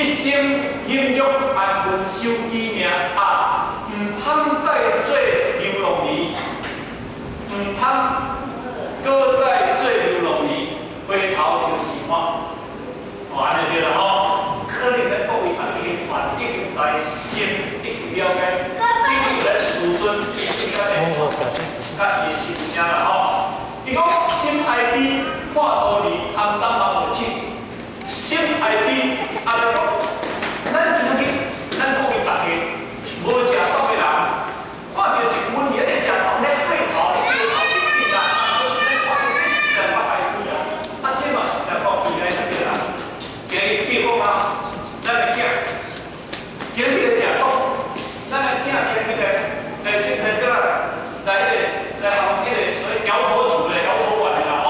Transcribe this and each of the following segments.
一生忍辱安分守己命啊，毋通再做流浪兒，毋通閣再做流浪兒，回頭就是岸。哦，按呢對啦吼。可能咱各位已經已經在心已經了解，只是咱師尊應該會佮伊心聲啦吼。伊講心哀悲，看刀兒，堪擔望無錢。心哀悲，啊，就講咱今日咱各位大家無食素的人，看著一群人咧食毒咧過頭，咧過頭激進啦，咱看著這實在較哀悲啊，啊，這嘛實在夠悲哀才對啦。今日比如講啊，咱的囝，今日咧食毒，咱的囝牽那個來這來這啦，來彼個來學彼個所謂搖頭族的搖頭丸的啦吼。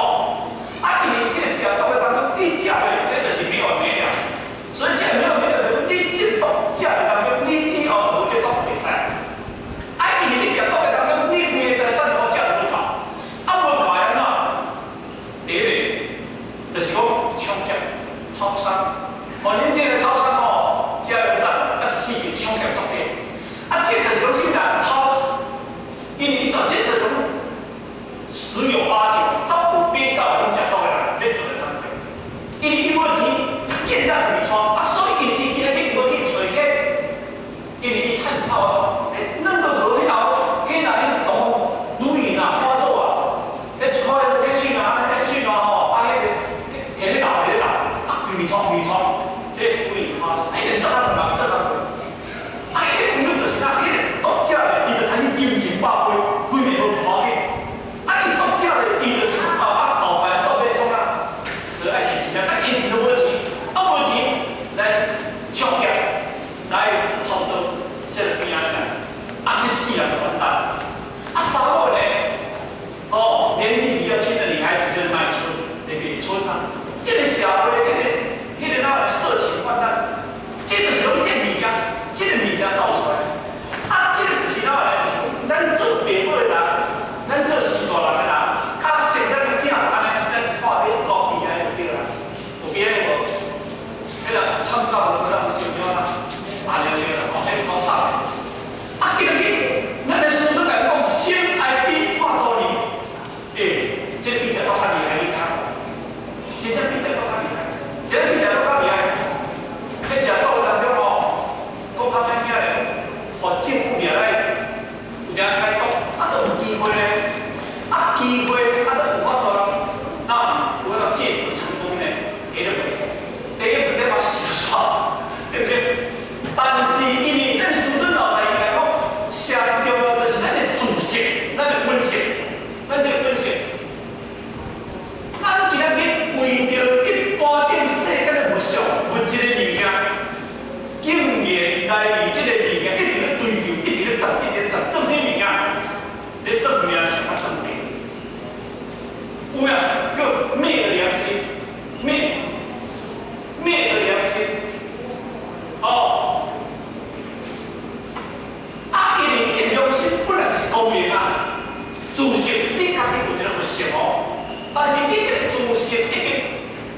啊，因為這個食毒的當中，你食的，那就是沒完沒了。所以這沒完沒了，你這毒食的當中，你以後無這毒袂使。啊，因為你食毒的當中，你規個財產都食無夠，啊無夠安怎？第一個就是講搶劫、超商。哦，恁這個超商吼，加油站啊，四個搶劫足濟。啊，這就是講啥物啦？偷，因為伊全這這種十有八九，十有八九恁食毒的人咧做的工課。因為伊無錢，見得袂錯，啊，所以因為伊今日無去揣彼，因為伊趁一口啊，彼兩個號彼後，彼若彼毒女人啊，看做啊，彼一箍咧彼喙啊，彼喙啊吼，啊，彼個摕咧流，摕咧流，啊，規錯規錯，這規看做，彼個做啊人做啊，啊，彼個朋友就是哪，彼個毒食咧，伊就開始精神百倍，規暝無看見。啊，伊毒食咧，伊就是啊啊後擺倒欲創啊，就愛還錢啊，啊還錢都無錢，啊無錢來搶劫，來偷盜，這個邊仔來，啊這世人就完蛋。啊查某呢，哦，年紀比較輕的女孩子就是賣春，那個春啊，這個社會彼個哪來色情泛濫，這個是攏這物件，這個物件造出來。啊，這個就是哪來？就是咱做爸母的人，咱做序大人的人，較識咱的囝按呢，咱看欲夠悲哀就對啦，有悲哀無？彼個創造能讓小妞啦，按呢對啦，哦，彼個講啥？啊，今日咱的師尊來講，心哀悲看刀兒，欸，這比食毒較厲害，你知影無？真正比食毒較厲害，真正比食毒較厲害。彼食毒的當中吼，講較歹聽咧，哦，政府掠來掠來毒，啊，都有機會咧，啊，機會啊，都有法度人，那有法度戒毒成功呢？第一個問題，第一個問題嘛是煞，對不對？但是因為咱師尊老大來講，上重要就是咱的自性，咱的本性，咱這個本性。咱今仔日為著一般頂世間的物相、物質的物件，竟然來佇這個物件一直咧追求，一直咧賺，一直咧賺，做啥物件？咧做命是較做命。有啊，閣昧著良心，昧昧著良心，哦。啊，因為良心本來是公平啊，自性你家己有一個佛性哦，但是你這個自性已經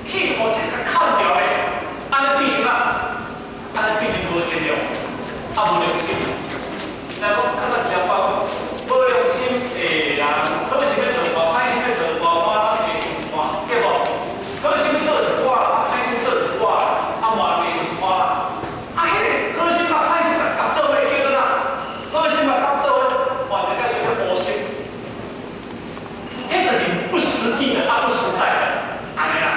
去予這個砍掉咧，按呢變成啊，按呢變成無天良，啊無良心。若講較早時陣講，無良心的人，好心欲做官，歹心欲做官，我攏會心肝，對無？好心欲做一寡，歹心做一寡，啊，嘛會心肝啦。啊，彼個好心佮歹心佮合做伙叫做啥？好心佮合做伙，換一個屬於烏心，彼就是不實際的，啊不實在的，按呢啦。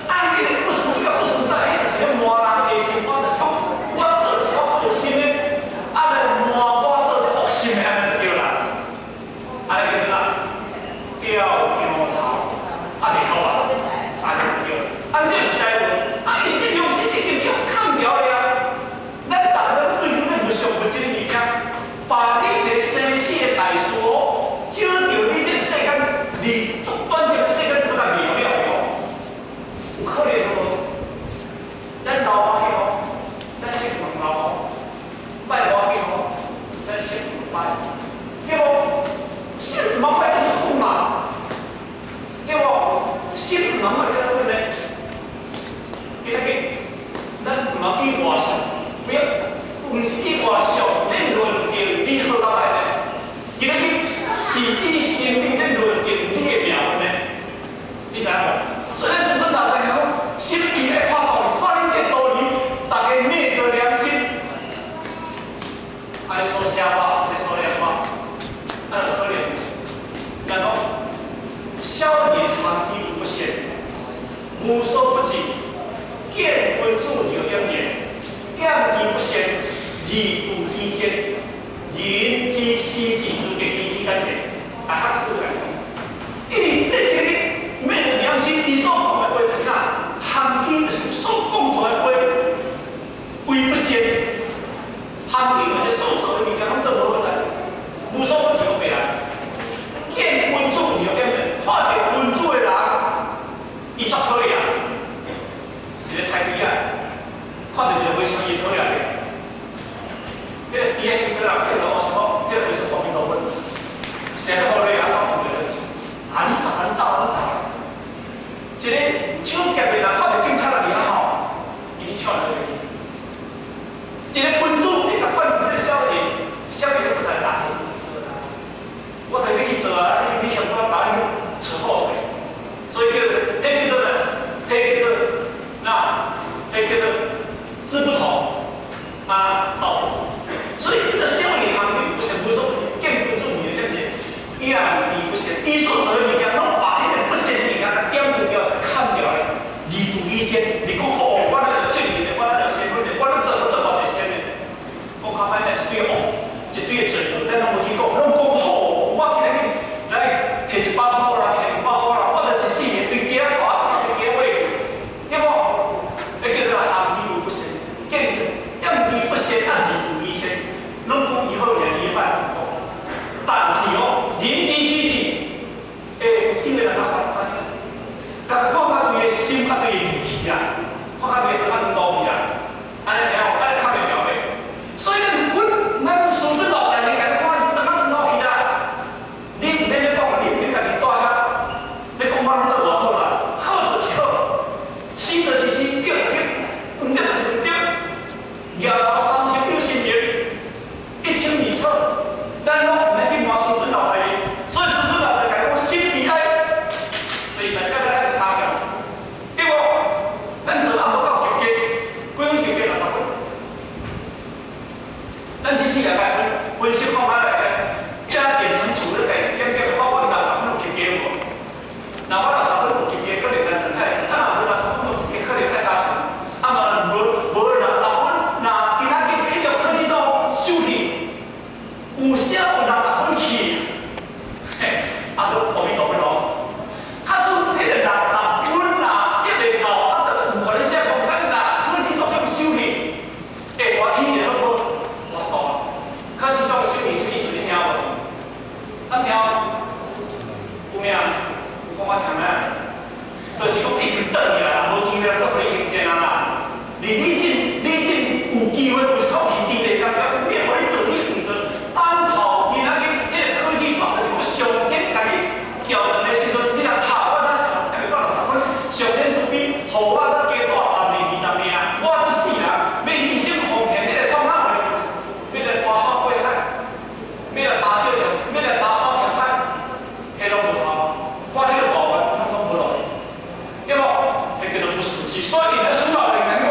啊，彼個不實際佮不實在，彼就是咧瞞人的心肝，就是講我做一寡好心的，啊，以外相，不要，毋是以外相咧論定你好甲歹呢。今仔日是以生理咧論定你的命運呢。你知影無？所以咱師尊老大講，心智愛看道理，看你這個道理，大家昧著良心，愛說瞎話，愛說亮話，那就可憐。然後，小人含機無不善，無所不至，見君子就厭言，厭其不善，而有其善，人之失智，自家機器感覺，啊，學這句來講，因為你這個昧著良心，伊所講的話就是啥？含機就是所講出來的話，為不善，含機就是所做的物件攏做無好代誌，無所不至攏袂來。見君子就厭言，看著君子的人，伊足討厭。一個太妃啊，看著一個和尚，伊討厭的。彼個伊個彼個人叫做什麼？彼個和尚阿彌陀佛，成個好咧啊，講出來，啊你走啊你走啊你走。一個搶劫的人看著警察來佇遐吼，伊去搶來去。一個君子會共管這個小人，小人做來來做啦。我著欲去做啊，你嫌我把你扯後腿，所以叫做，彼叫做呢，彼叫做那，彼叫做志不同啊，道不同。所以這個小人行為不是無所不見君子而厭言，厭其不善，伊所做的物件，攏把彼個不善的物件共點除掉、砍掉咧。而有其善，你講好，我那就聖人的，我那就仙人的，我攏做攏做偌濟善的。講較歹聽，一堆惡，一堆的罪惡，咱攏無去講，攏講好。我今日來提100箍啦，提200箍啦，我就一世人對街仔頭對街尾去，對無？彼叫做含義有不善，見厭其不善啊，而有其善，攏講伊好爾，伊歹講。但是哦，人之虛己，欸，有幾個人較發知影？共看較對的心，較對的義氣啊，看較對的較路去啊，按呢聽無？按呢較袂牢袂？所以咱阮咱師尊老大人共看是當仔路去啦。你毋免咧講，你毋免家己蹛遐，你講我攏做偌好啦，好就是好，是就是是，對就對，毋對就是毋對。額頭三尺有神明，一清二楚，咱攏毋免去罵師尊老大人。所以師尊老大人講，心悲哀，就是代表咱愛加強，對無？咱做按無夠及格，幾分及格60分。咱這四個該分分析看法來咧，加減乘除咧計減減，看我60分有及格無？若我60分有及格，可能咱兩愛；啊，若無60分有及格，可能愛加分。啊嘛無無60分，若今仔日去著考試組收去，有寫有六十分去，嘿，啊，都阿彌陀佛咯。假使彼個六十分若還袂夠，啊，就有予你寫講，咱若考試組去收去，會歡喜一個好無？我懂。考試組收去啥物意思？你聽無？咱聽有影？有講我聽咩？就是講已經轉去啦，無機會閣予你行善啊啦。你你進你進有機會有考試佇咧感覺，你予你做你毋做，等頭今仔日彼個考試狀就是講上天家己調轉的時陣，你若拍我那上還袂到六十分，上天慈悲，予我閣加大十年20年啊！我這世人欲犧牲奉獻，你來創啥貨？欲來跋山過海，欲來踏石條，欲來踏山填海，彼攏無效。看彼個大願，攏總無路用，對無？彼叫做不實際。所以咧，孫老師講，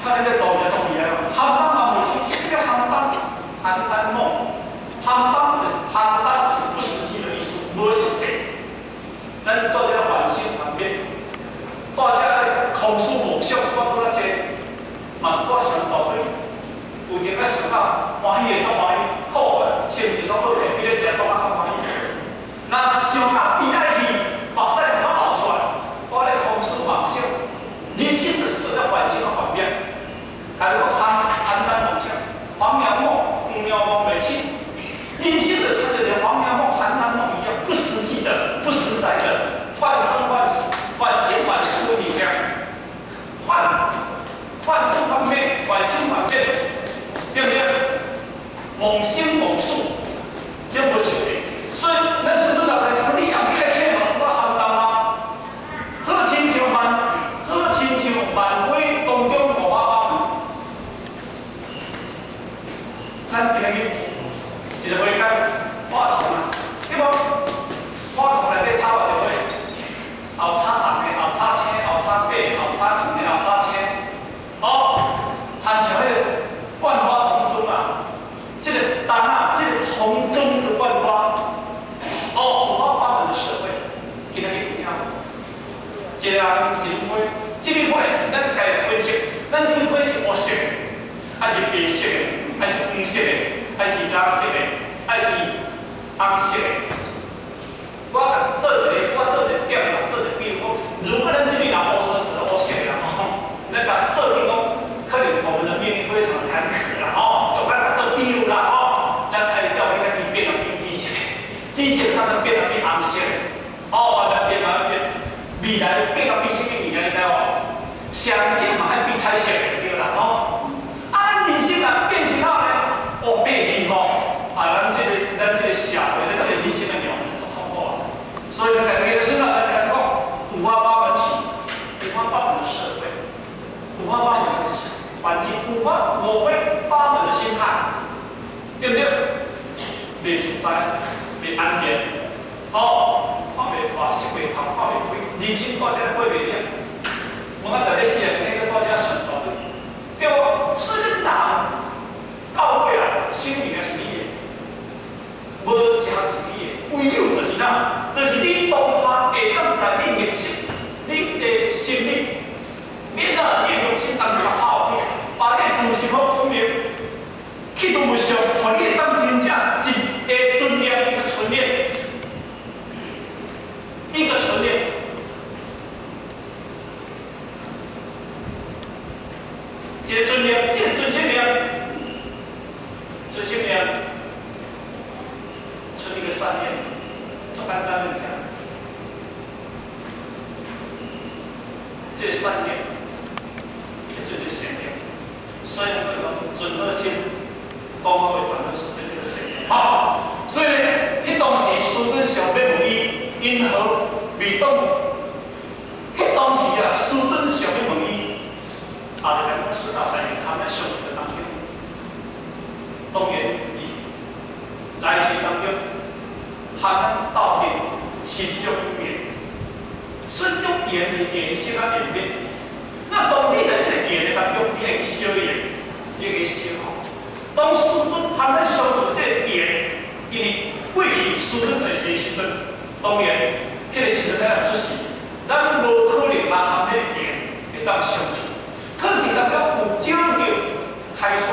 他那個道理足厲害哦。邯鄲嘛無錢，這個邯鄲，邯鄲夢，邯鄲就是邯鄲是不實際的意思，無實際。咱做這個幻想幻滅，大家空思夢想，我拄仔這，嘛我想一大堆，有陣仔想到歡喜的足歡喜，好的心情足好的，比咧食當仔較歡喜。若想到悲哀去，目屎就流出來，我咧空思妄想，人生就是做這幻想幻滅。啊，你講邯鄲夢想，黃粱夢，黃粱夢袂醒，人生就像這個黃粱夢、邯鄲夢一樣，不實際的、不實在的，幻生幻死、幻現幻術的物件，幻幻生幻滅、幻生幻滅，對不對？夢生夢死，這無實際。所以，咱師尊老大講，你後壁咱今日一個花間花叢啊，對無？花叢內底插偌濟花，後插紅的，後插青，後插白，後插黃的，後插青。哦，親像彼個萬花叢中啊，這個當啊，這個叢中的萬花，哦，五花八門的社會，今日有影無？一個人一種花，這個花咱家分析，咱這個花是烏色的，還是白色的，還是黃色的，還是藍色的，還是紅色的？我做一個，我做一個點啦，做一個比如講，如果咱這邊若烏色是烏色的吼，咱共設定講，可能我們的命運非常坎坷啦吼，用咱共做比喻啦吼，咱愛調起來去變成變紫色的，紫色它就變成變紅色的，哦，慢慢變慢慢變，未來變到變啥物物件你知無？上正嘛愛變彩色的對啦吼。啊，咱人生啊變成哪呢？烏白去吼，啊，咱這個社會，咱這個人生的描足痛苦啊。所以咱家己孫啊，咱講五花八門起，五花八門的社會，五花八門的環境，五花八門的心態，對不對？袂自在，袂安定，哦，看袂破，識袂透，看袂開，人生到這過袂了。我在咧死啊，那個大家想到的，對無？所以恁人到尾啊，生命是你的，無一項是你的，唯有就是哪，就是你當下會當在你認識你的心理，免啊，你用心當思考去，把你自信好聰明，去到無上，予你會當真正一個尊嚴，一個存念，一個存念。一個尊嚴，這個尊什麼？尊什麼？存一個善念，足簡單的物件。這個善念，這就是善念。所以我講存好心，講好話，辦好事，這叫善念。好，所以呢，彼當時師尊想欲問伊，因何未當？彼當時啊，師尊想欲問伊。啊！就講師道在他們相處的當中，當然伊來世當中，他們到底是一種緣，是一種緣的緣生啊緣滅。那當你在這個緣的當中，你愛去修緣，你愛去修吼。當師尊他們相處這個緣，因為過去師尊在世的時陣，當然彼個時陣咱若出世，咱無可能來和彼個緣會當相處。可是，當咱有少著開山，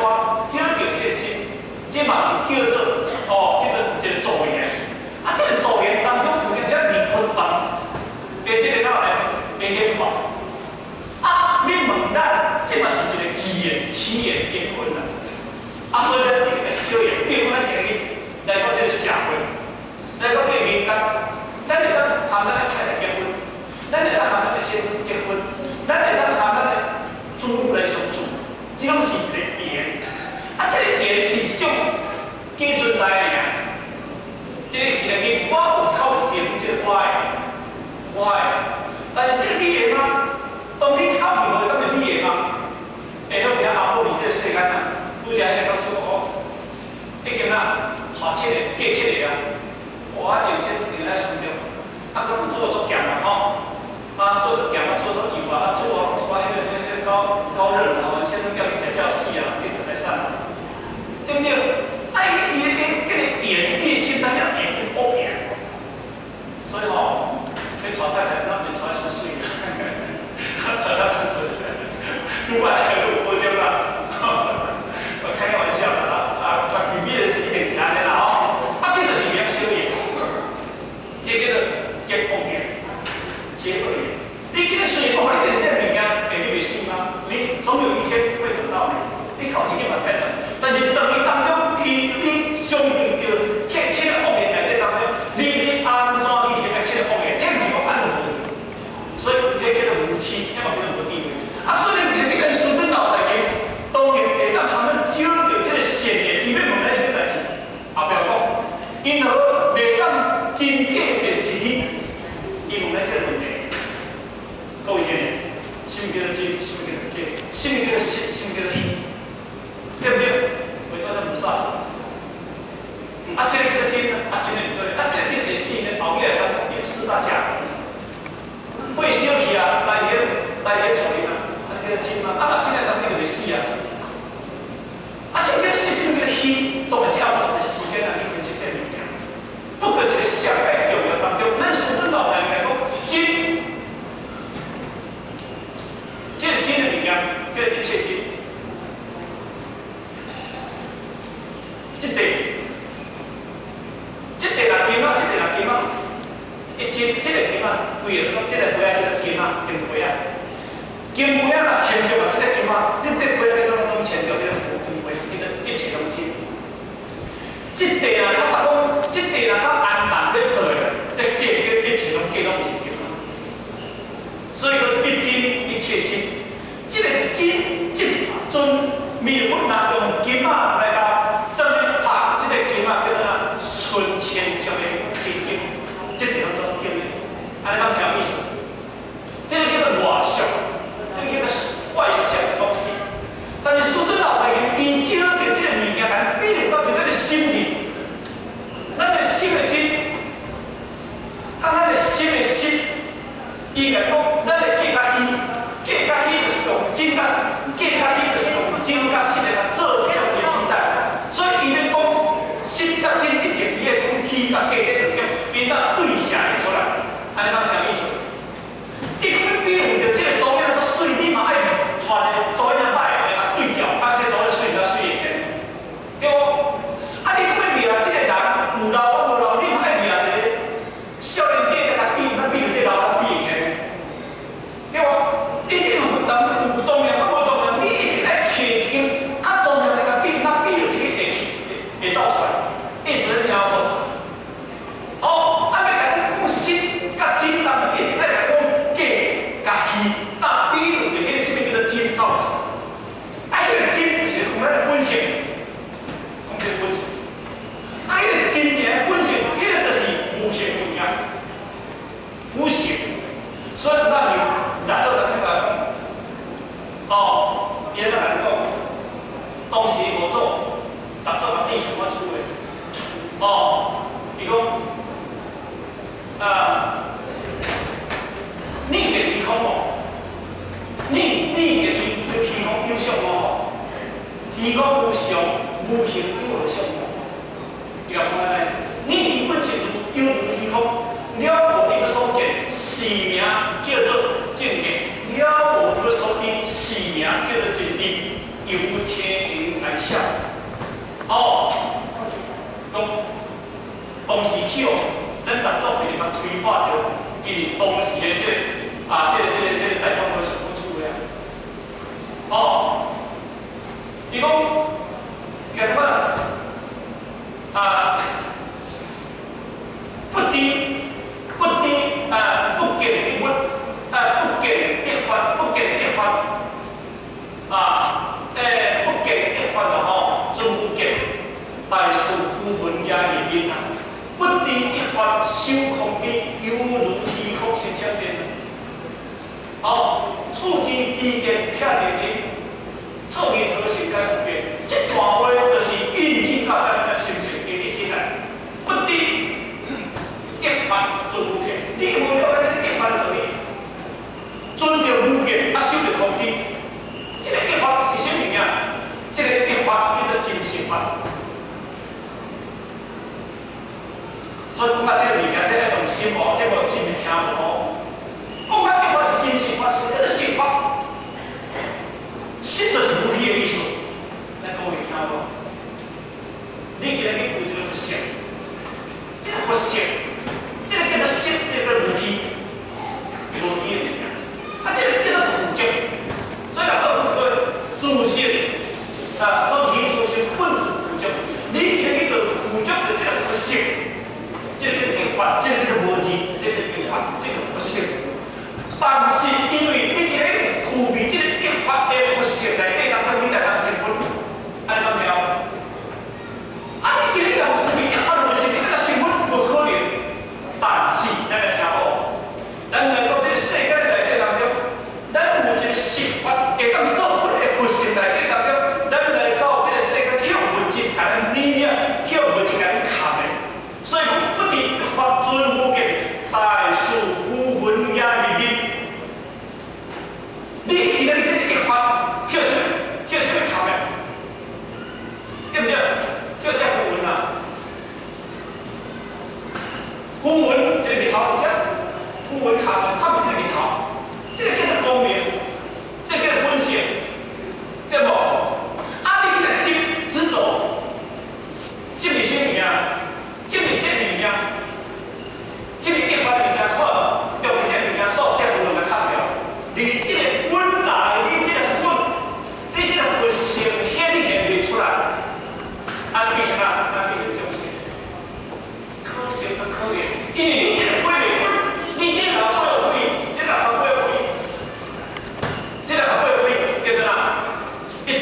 少著天心，這嘛是叫做哦，這個一個助緣。啊，這個助緣當中有一只離分動，佇這個哪來？佇顯化。啊，你問咱，這嘛是一個機緣、起緣緣分啦。啊，所以咱一定要小緣，比如咱今日來到這個社會，來到這個民間，咱會當和咱的太太結婚，咱會當和咱的先生結婚，咱會當和咱的子女來相處，這攏是一個緣。啊，這個緣是一種假存在的爾。這個今日我有一口氣認這個我的，我的。但是這個你的嗎？當你一口氣無，敢是你的嗎？會好聽阿母佇這個世間啊，拄才彼個老師講，已經啊，娶七個，嫁七個啊。哇，用先生佇咱心中，啊，閣煮足鹹啊吼。啊，做足鹹啊，做足油啊，啊，煮啊，一寡彼個高高熱啊，先生叫你食了死啊，你就知啥啦，對不對？啊，伊伊伊叫你緣，伊心內遐緣去惡緣，所以吼，你娶太太，咱免娶傷媠，娶太太媠，愈來愈無種啦。我開個玩笑啦，啊，啊，裡面是一定是按呢啦吼，啊，這就是緣小緣，這叫做結惡緣。結惡緣，你今日雖然無予你得這個物件，會你袂死嗎？你總有一天會得到的。你靠自己嘛變了，但是當伊當中，伊你相遇著彼七個惡緣內底當中，你按怎去彼七個惡緣？彼毋是講按就無，所以彼叫做無痴，彼嘛叫做無智慧。啊，所以你這個師尊老大家，當然會當他們少著這個善緣，伊欲問咱啥物代志？後壁講，因何袂當真假辨是彼？伊問咱這個問題。各位先生，什麼叫做真？什麼叫做假？什麼叫做實？什麼叫做虛？對不對？回到這毋颯爽。叫真嗎？啊，若真的當你就袂死啊。啊，啥物叫實，啥物叫虛？當然這還有足濟時間來去分析這個物件。不過這個上蓋重要當中，咱師尊老來講真，這個真的物件叫一切真。這塊，這塊若金仔，這塊若金仔，一真，這個金仔，規個講這個杯仔叫做金仔，金杯仔。金杯仔若穿著啊，這個金仔，這塊杯仔攏總穿著這個金杯，叫做一切攏真。這塊若較實講，這塊若較安淡咧做的，這假叫一切攏假攏真金。所以講一真一切真，這個真這陣彌勒佛若用金仔來共啥物拍這個金仔叫做啥？純千足的真金，這地方都金的，按呢敢聽有意思？這個叫做外相，這個叫做外相的東西。但是師尊老大人，伊將著這個物件，共比喻到咱的心裡，咱的心的真，佮咱的心的實，伊來講，咱的假佮虛，假佮虛就是用真佮實，假佮虛就是用真佮實來做這種連帶。所以伊咧講實佮真，一直伊咧講虛佮假這兩種，伊當對射會出來，按呢敢聽有意思？伊講比喻著這個查某囝足媠，你嘛愛帶個查某囝歹來共對照，啊，這查某囝媠較媠會顯，對無？啊，你講欲掠這個人有老無老，你嘛愛掠一個少年家來共比，咱比著這個老較比會顯，對無？你這個佛壇有莊嚴無莊嚴，你一定愛摕一間較莊嚴來共比，咱比著這個會去會走出來。意思你聽有無？哦，啊，欲共你講實佮真，當然一定愛共講假佮虛，啊，比喻著彼個啥物叫做真走出來。啊，彼個真是講咱的本性，講這個本性。啊，彼個真正的本性，彼個就是無形物件，無形。所以咱就六祖來講，哦，伊咧來講，當時五祖，六祖甲智上我出的，哦，伊講，啊，你見虛空無？你見虛空有相無？虛空無相，無形有何相無？伊共講按呢，你以本性如猶如虛空，了無伊所見，是名叫做正見；了無伊所知，是名叫做真知。猶青雲來笑。哦，講當時起哦，咱六祖佇咧推破著，因為當時的這個啊，這個大眾和尚講出話啊。哦，伊講，伊講啊，不知不知啊，不見一物啊，不見一法，不見一法啊，不見一法了吼，準無見，大事孤魂加入因啊，不知一法守空虛，猶如虛空實相變。哦，處之知見拆定因，錯因何時解不變？這段話就是印證到咱的心性的一真來，不知一法準無見，你無了解這個一法的道理，準著無見，啊守著空虛。這個一法是啥物件？這個一法叫做真實法。所以講到這個物件，這個用心無，這個用心會聽無。講到一法是真實法，是叫做實法。實就是無虛的意思。咱各位聽無？你今日去有一個佛性，這個佛性，這個叫做實，這個叫無虛，無虛的物件。啊，這個叫做具足。所以六祖講一句：自性啊，講起自性本自具足。你今日去做具足的這個佛性，這個叫一法，這個叫做無二，這個叫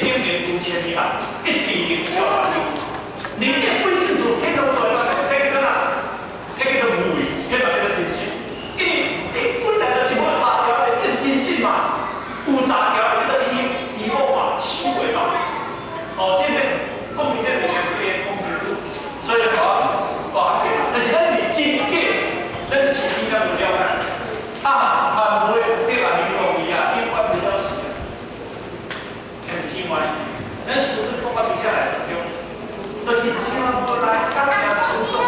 頂年5000年啦，一地靈超萬年。人間本性自天堂出來，彼叫做啥？彼叫做無為，彼嘛叫做真實。因為你本來就是無雜條的，就是真實嘛。有雜條的叫做因因果嘛、思維嘛。哦，這個講這個物件，講清楚。所以講大家，但是咱是真假，咱是應該有了解。啊，萬無的對啊，流浪兒啊，永遠袂了死啊。兄弟姊妹，咱師尊講到佇遮來對，就是聽無來，甲聽出眾，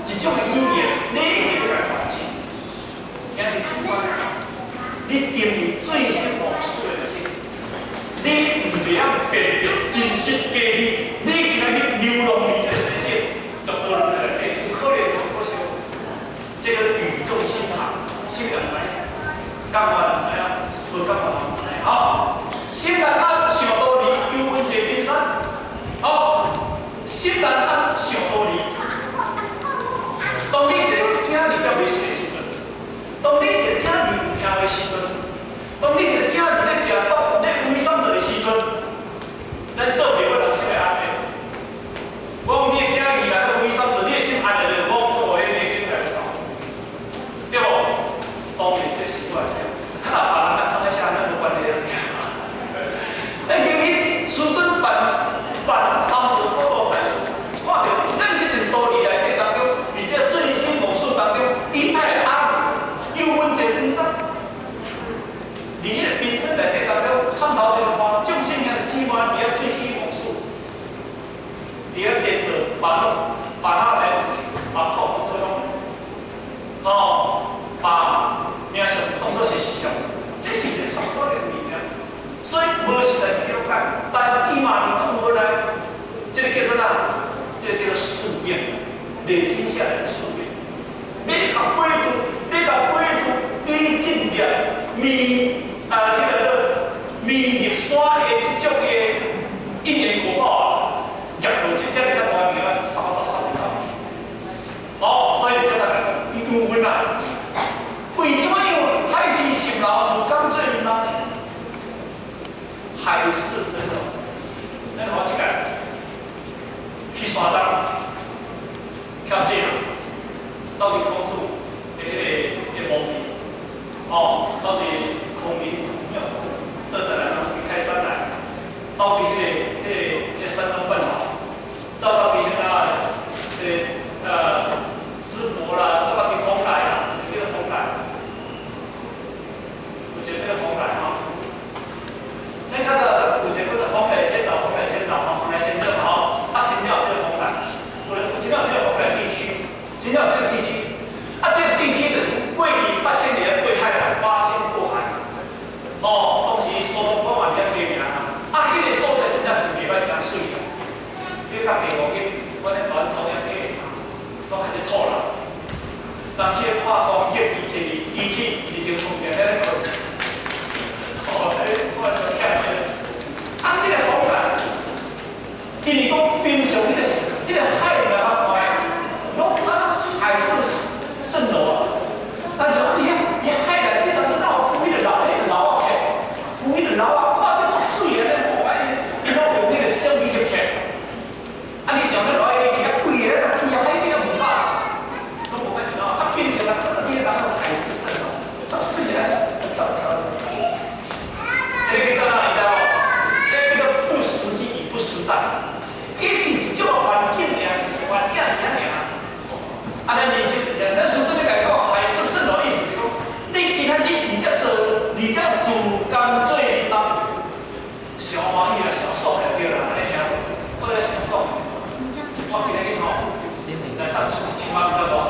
一種的語言，你一定要來還清。兄弟姊妹，你定佇醉生夢死的內底，你毋會曉辨別真實假虛，你今仔日流浪佇這個世界，就無論內底，有可憐有可笑。這個語重心長，啥物人知？講話人知影，無講話人毋知。好，心難安，想道理，幽魂坐冰山。好，心難安，想道理。當你一个囝兒還袂熟的時陣，當你一个囝兒有聽的時陣，當你一個囝兒咧食毒、咧為三罪的時陣，咱做父母人心會安的。我講你的囝兒若咧為三罪，你的心安的就講，我迄個囝來搞，對無？當然這是我的，他若別人甲當下咱無關係啊。咱今日師尊辦辦三座普度大事，看著咱這段道理內底當中，佇這個醉生夢死當中，伊太安，幽魂坐冰山。佇彼個冰山內底當中，探頭就看眾生兄弟姊妹佇遐醉生夢死，佇遐顛倒煩惱，煩惱來把苦推動，哦，把名相當作是實相，這是一個絕對的物件。所以無實在去了解，但是伊嘛伫做來，這個叫做啥？這個叫做宿命，累積下來的宿命。你共過度，你共過度，你進入迷啊，彼個叫迷入山的這種的因緣果報啊，業落去這爾大物件，33年。哦，所以才來有問啊，為怎樣海市蜃樓自甘做夢？海市蜃樓，咱看這個，去山東，跳水啊，走佇孔子的彼個墓地，哦，走佇孔林廟，倒轉來攏開山來，走佇彼個山東半島，走到佇彼個淄博啦，走到佇蓬萊啦，就是叫做蓬萊，有一個叫做蓬萊吼。咱較早有一個叫做蓬萊仙島，蓬萊仙島吼，蓬萊仙島吼，啊，真正有這個蓬萊，有真正有這個蓬萊地區，真正有這個地區，啊，這個地區就是過去8000年過海啦，八仙過海，哦，當時蘇東坡嘛佇遐提名啊，啊，彼個所在實在是袂歹，真媠啦。你較地五去，阮咧台灣中央提的，攏較濟土人，人去拍光棍，伊一日機器二前充電咧咧睏。哦，我想徛這個，啊，這個所在，因為講平常這個海來較快，攏啊海市蜃樓啊，但是伊伊海內底當中哪有浮彼個樓，彼個樓仔，浮彼個樓仔，看著足媠的咧，吼，啊伊攏用彼個小米去拍。啊，你想欲落去去遐規个咧，死啊海邊無啥，攏無法怎啊，變成啊，可能彼個人海市蜃樓，足媠的，跳跳。這個叫做啥？你知無？這個叫做不實際與不實在。伊是一種環境爾，是環境爾爾。啊，咱年輕就是咱師尊咧共講海市蜃樓，意思是講，你今仔日你才做，你才自甘做擔，上歡喜啦，上爽就對啦，按呢聽，我咧上爽。我今日去吼，來當出1000萬比較偌好。